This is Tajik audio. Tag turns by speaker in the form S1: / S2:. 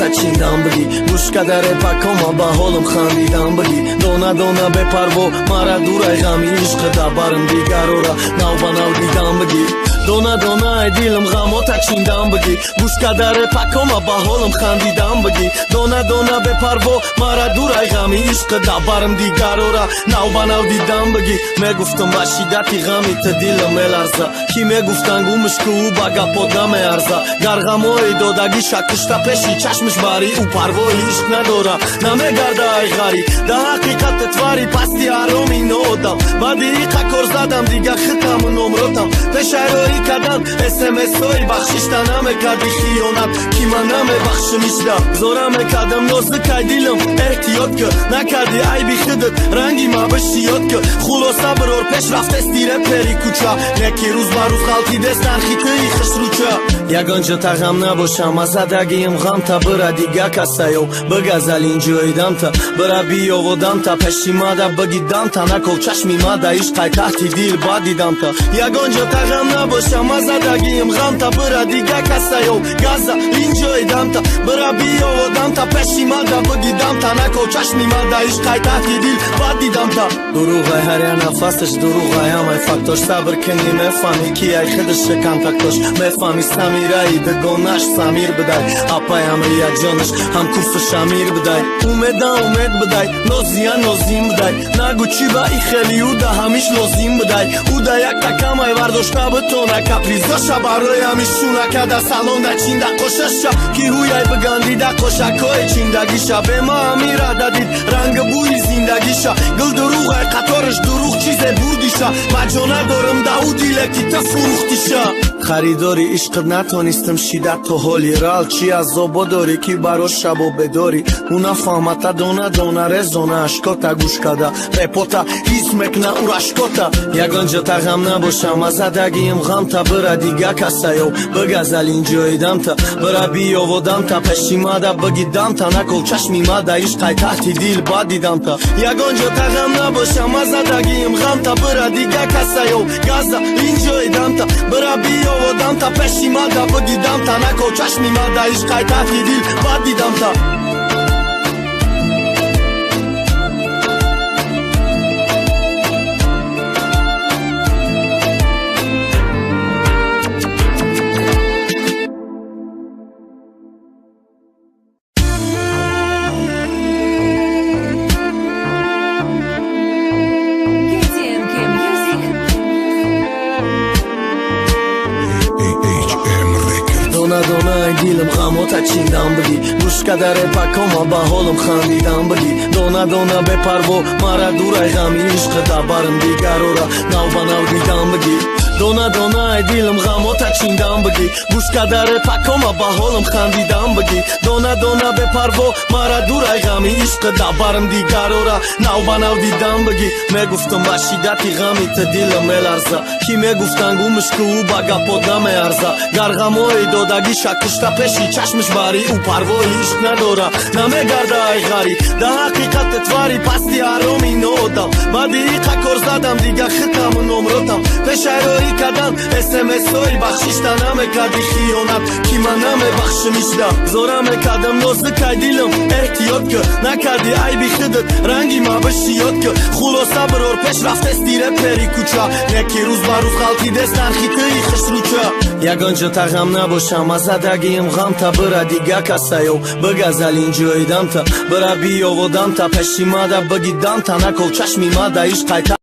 S1: Ғамота чиндан бигӣ, гӯш када репакома, ба ҳолам хандидан бигӣ. Дона дона бепарво мара дурай ғами ишқ, дабарам дигарора нав ба нав дидан бигӣ. Дона дона ай дилам ғамота чиндан бигӣ, гӯш када репакома, ба ҳолам хандидан бигӣ. Дона дона бепарво мара дурай ғами ишқ, дабарам дигарора нав ба нав дидан бигӣ. Мегуфтам, ба шиддати ғами ту дилам меларза, ки мегуфтанд, гумш ку, ӯ ба гапот намеарза. Гар ғамои додагиша кушта пеши чашмиш барӣ, ӯ парвои ишқ надора, намегарда ай ғарӣ. Да ҳақиқати твари пасти ҳароми ноодам, баъди иқа кор задам, дига хитаму номротам. Пешайроӣ кадан смсҳои бахшишта, намекарди хиёнат, ки ман намебахшим ишда. Зора мекардам, нозикай дилам, эҳтиёт ки накарди айби худат, ранги ма бишиёд ки. Хулоса, бирор, пеш рафтести репери кӯча, неки рӯз ба рӯз ғалтидест нархи тӯи хушрӯча. Ягон ҷо тағам набошам, аз задагиим ғамта бира дига касаё бигазал инҷоидамта, бира биёводамта, пеши мада бигидамта, наков чашми мада ишқай таҳти дил бад дидамта. Ягон ҷо тағам набошам, аз задагиим ғамта бира дига касаё газа инҷоидамта, бира биёводамта, пеши мада бигидамта, наков чашми мада ишқай таҳти дил бад дидамта. Дурӯғай ҳар як нафасаш, дурӯғай ҳамай фактош, сабр кунӣ, мефаҳмӣ, ки ай худаш контактош. Мефаҳмӣ, Самираи дугонаш Самир бидай, апаям рияҷонаш ҳамкурсаш Амир бидай, умеда умед бидай, нозия нозим бидай. Нагу, чӣ ба и хели уда ҳамиш лозим бидай, уда як такамай вардошта битона капризоша, барои ҳамиш шунакада салонда чинда қошаша, ки ҳуяй бигандида қошакҳои чиндагиша. Бема амира дадид ранги бӯи зиндагиша, гул дурӯғай, қатораш дурӯғ, чизе бурдиша. Ма ҷо надорам да ӯ диле, ки ту фурӯхтиша. Харидори ишқат натонистам шида то ҳоли рал, чӣ азобо дорӣ, ки баро шабо бедорӣ. Ӯ нафаҳмата, дона дона резона ашкота, гӯш када репота, ҳис мекуна ӯ рашкота. Ягон ҷо тағам набошам, аз задагиим ғамта бира дига касаё бигазал инҷоидамта, бира биёводамта, пеши мада бигидамта, наков чашми мада ишқай таҳти дил бад дидамта. Ягон ҷо тағам набошам, аз задагиим ғамта бира дига касаё газа инҷоидамта, бира биёводамта, пеши мада бигидамта, наков чашми мада ишқай таҳти дил бад дидамта.
S2: KTNK Music.
S3: AHM Records.
S1: Дона дона ай дилам ғамота чиндан бигӣ, гӯш када репакома, ба ҳолам хандидан бигӣ. Дона дона бепарво мара дурай ғами ишқ, дабарам дигарора нав ба нав дидан бигӣ. Дона дона ай дилам ғамота чиндан бигӣ, гӯш када репакома, ба ҳолам хандидан бигӣ. Дона дона бепарво мара дурай ғами ишқ, дабарам дигарора нав ба нав дидан бигӣ. Мегуфтам, ба шиддати ғами ту дилам меларза, ки мегуфтанд, гумш ку, ӯ ба гапот намеарза. Гар ғамои додагиша кушта пеши чашмиш барӣ, ӯ парвои ишқ надора, намегарда ай ғарӣ. Да ҳақиқати твари пасти ҳароми ноодам, баъди иқа кор задам, дига хитаму номротам. Пешайроӣ кадан смсҳои бахшишта, намекарди хиёнат, ки ман намебахшим ишда. Зора мекардам, нозикай дилам, эҳтиёт ки накарди айби худат, ранги ма бишиёд ки. Хулоса, бирор, пеш рафтести репери кӯча, неки рӯз ба рӯз ғалтидест нархи тӯи хушрӯча. Ягон ҷо тағам набошам, аз задагиим ғамта бира дига касаё бигазал инҷоидамта, бира биёводамта, пеши мада бигидамта, наков чашми мада ишқай.